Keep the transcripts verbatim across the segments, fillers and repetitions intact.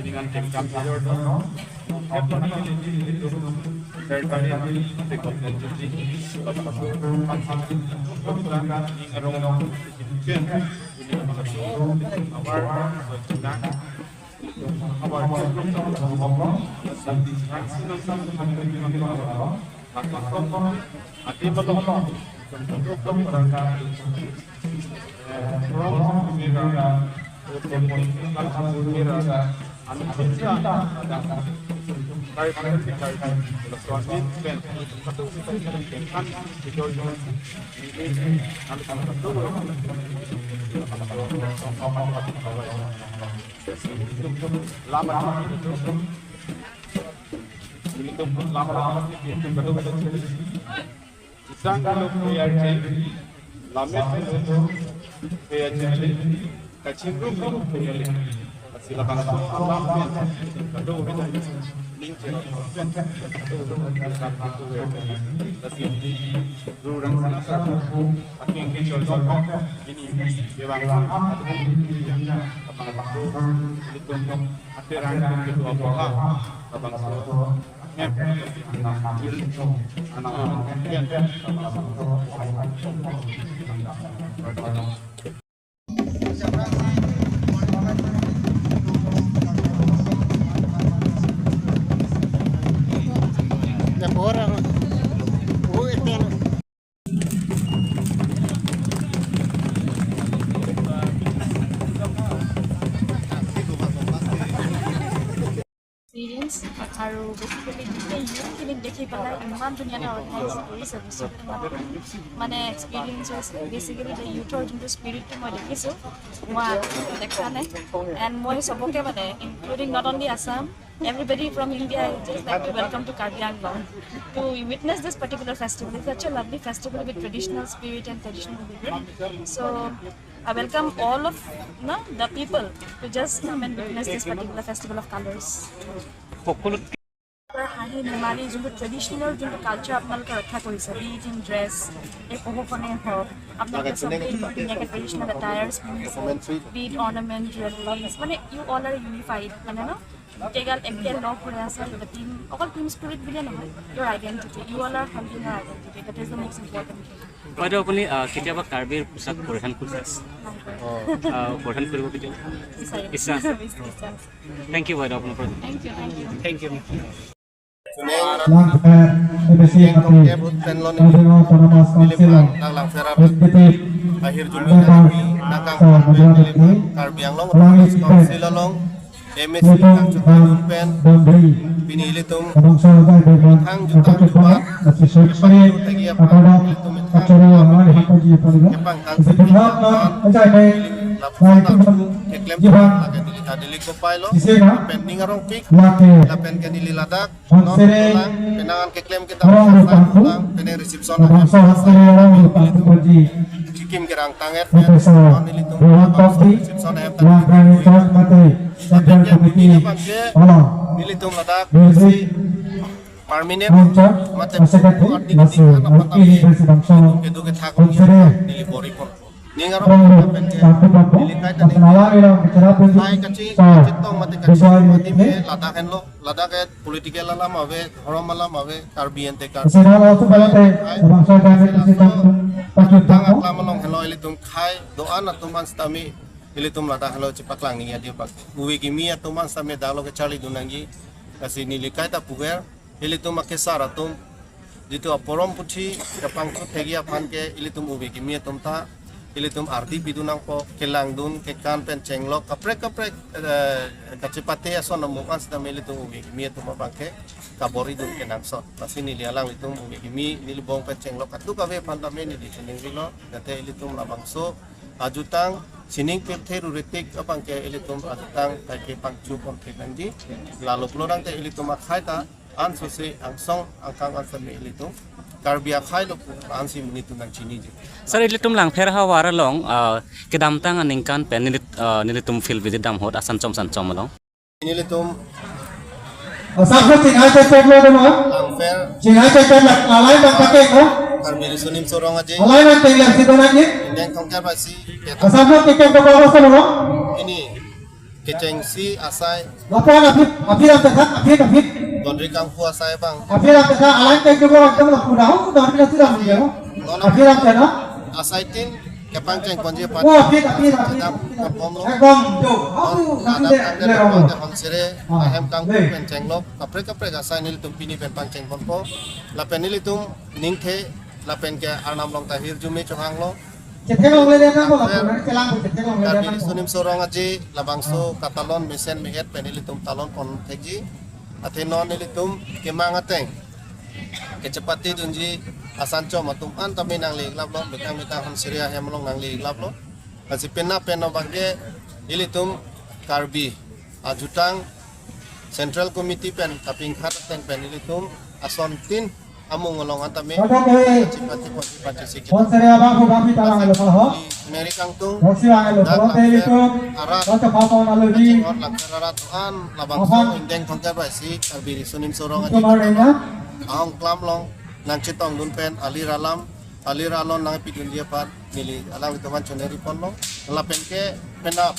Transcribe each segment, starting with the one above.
Dengan tekam jor dono. Sorkari api tekam jor. Lama lama itu, lama lama itu, Isang lo P R J, lamet lo P R J, kachingrum lo P R J. Sila bangso alam pen, kado beda, ning cero pen, kado beda, kado beda. Lasi rurang sana sa, aking ke chol chol, ini, ini, bebang, abang bangso, ini tung tung, ate rang tung gitu apa ha, abang so. Experience আৰু বেচিকেলি গোটেই ইউথখিনিক দেখি পেলাই ইমান ধুনীয়া এটা অৰ্গেনাইজ কৰিছে বস্তুটো। মানে এক্সপিৰিয়েঞ্চ হৈছে বেচিকেলি যে ইউথৰ যোনটো স্পিৰিটটো মই দেখিছোঁ, মই আগতে দেখা নাই। এণ্ড মই চবকে মানে including not only Assam, everybody from India, I just like to welcome to Karbi Anglong to witness this particular festival. It's such a lovely festival with traditional spirit and traditional living. So I welcome all of, no, the people to just come and witness this particular festival of colors. সকলো পৰা হাঁহি ধেমালি যোনটো ট্ৰেডিশ্যনেল যোনটো কালচাৰ আপোনালোকে ৰক্ষা কৰিছে, be it in dress, এই পহুখনেই হওক, আপোনালোকে চবেই ধুনীয়াকৈ ট্ৰেডিশ্যনেল এটায়াৰ্ছ পিন্ধিছে, be it ornament, জুৱেলাৰিজ, মানে you all are unified, মানে ন, গোটেইগাল একে লগ হৈ আছে। The team, অকল টিম স্পিৰিট বুলিয়ে নহয়, your identity, you all are holding your identity, that is the most important thing. বাইদেউ, আপুনি আহ, কেতিয়াবা কাৰ্বিৰ পোছাক পৰিধান কৰিছে? আহ, পৰিধান কৰিব কেতিয়াবা? বিচাৰিম। ইচ্ছা আছে? ইচ্ছা আছে। Thank you বাইদেউ, আপোনাৰ পৰা। Thank you, thank you. Thank you. Langpher M A C Party, Karbi Anglong Autonomous Council along, Executive Member, Sir Mujahid Kaki, Karbi Anglong Autonomous Council along, M A C Kangchakra Yun pen, pini ilitum, Bangso Jai Bhagwan, Thang Jutang Jubat, Nasi Suri Suri, Akadok, Kachari, Amali Hapaji Pariga, Executive Member, Ajai Mei, Lai Tumum, Jivan, Sisena, Lake, lapen ning arongpik, lapen ke neli ladak, Honsere, penang keklem kita Orang Rupangku, penang reception Bangso Honsere Orang Rupangku Paji, Chikim Kerang Tanget, Professor Rohan Tokbi, Langpher Church Mate, Central Committee, Ola, nelitum ladak Music, Permanent, Home Church, mate Secretary, Lasi, Alki Leader Bangso, Honsere, neli bor-i pon. Ning arong Bangso, pen ke, Bangso, neli kai ta ning. Bangso, Bangso, Hai kachi, so, kachitong mate kachi, Bangso, mati me, ladak henlo, ladak ke political alam ave, dhorom alam ave, Karbi ante Karbi. Sesena langsung balate, Bangso, Bangso, Bangso, Bangso, Tang Bangso, aklam along henlo ilitum khai, do-an atum an sitame, ilitum ladak henlo chepaklang ning adi bak. Uwe kimi atum an sitame dalo kecharli dun nangji, lasi neli kai ta puger, ilitum akesar atum, jitu aporom puthi, kapangthek thekji aphan ke, ilitum uwe kimi atum ta, ilitum ardi pidun nangpo, kelangdun, kekan pen chenglok, kaprek kaprek, eh, kachepate ason amung an sitame ilitum ove kimi atum abangke kabor-idun kenangsot. Lasi neli alanglitum ove kimi neli bong pen chenglok kadokave aphan tame neli chiningri lo, jate ilitum labangso ajutang sining pirthe ruritik abangke ilitum ajutang kaike pangchu pon thek nangji. Lalo pulo tangte ilitum akhei ta ansose angsong angkang an sitame ilitum Karbi akhei lo pu ansi monit atum nangchiniji. Sir, ilitum Langpher ahavar along, ah, kedamtang aningkan pen neli, ah, nelitum field visit dam ahut asan chom san chom along. Nelitum Asap ko chinghai cek cek lo dema. Langpher Chinghai cek cek la, lalai bang pakai ko. Karbi Riso Nimso Rong Aje. Lalai bang tinggal situ lagi. Indeng Thongker Baisi. Asap ko cek cek ko ko ko lo. Ini kechengsi asai. Lapuan aphi, aphi ram tengah, aphi, aphi. Dondri kangpu asai bang. Aphi ram tengah, alai tengah juga waktu lah, kuda, kuda, kuda, kuda, kuda. Aphi ram tengah. Asaitin kepangcheng ponji aphan. Oh, aphi, aphi, aphi. Kedam ponbom lo. Ekdom, jo. Aku, aku deh, deh, deh, deh. Honsere, ah, ahem kangpu pen chenglok. Kaprek kaprek asai nelitum pini pen pangcheng ponpo. Lapen nelitum ningthe, lapen ke Arnam along ta hirjume chohanglo. Chetheklongle dena ko lapu, chelang ko chetheklongle dena ko. Karbi Riso Nimso Rong Aje labangso katalon mesen me-et pen ilitum talon pon thekji. Athe non ilitum kemang ateng kachepate dunji asan chom atum an tame nangle-ik laplo, metang metang Honsere ahem along nangle-ik laplo. Lasi penap pen abangke ilitum Karbi ajutang Central Committee pen kapingkhat ateng pen ilitum asontin amung along an tame. Oke. Pati pati pati pati sik. Honsere abang ko bang pita lang lo ho. Meri kangtung. Rosi lang lo. Dak ho te Langpher ilitum arat. Kota papon alo di. Kachinghon Langpher arat an labangso Indeng Thongker Baisi Karbi Riso Nimso Rong Aje. Ahong klam along nangchetongdun pen alir alam, alir alon nangpidunji aphan neli alanglitum aphan choningri ponlo. Lapen ke penap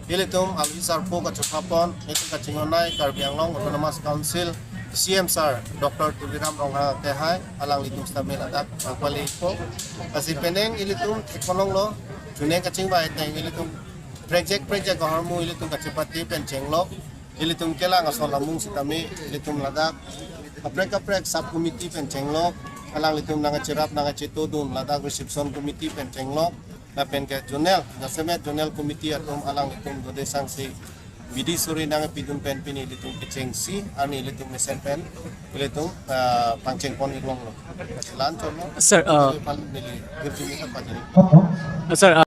ilitum alwi sarpo kachepapon, ilitum kachinghonnei Karbi Anglong Autonomous Council C M sir Doctor Tuliram Ronghang kehai alanglitum sitame ladak nangpalepo. Lasi penang ilitum theklonglo, chuning kachingvai ateng ilitum prekjak prekjak ahormu ilitum kachepate pen chenglok. Ilitum kelang ason amung sitame ilitum ladak kaprek kaprek sub committee pen chenglok, alanglitum nangkacherap nangkachetongdun ladak reception committee pen chenglok, lapen ke zonal, jasemet zonal committee atum alanglitum dode sangsi bidi suri nangpidun pen pini ilitum kechengsi arni ilitum mesen pen ilitum, ah, pangcheng pon-ik longlo. Lan chonlo. Sir, uh, Neli pan neli hirjume ta pajari. Sir, uh,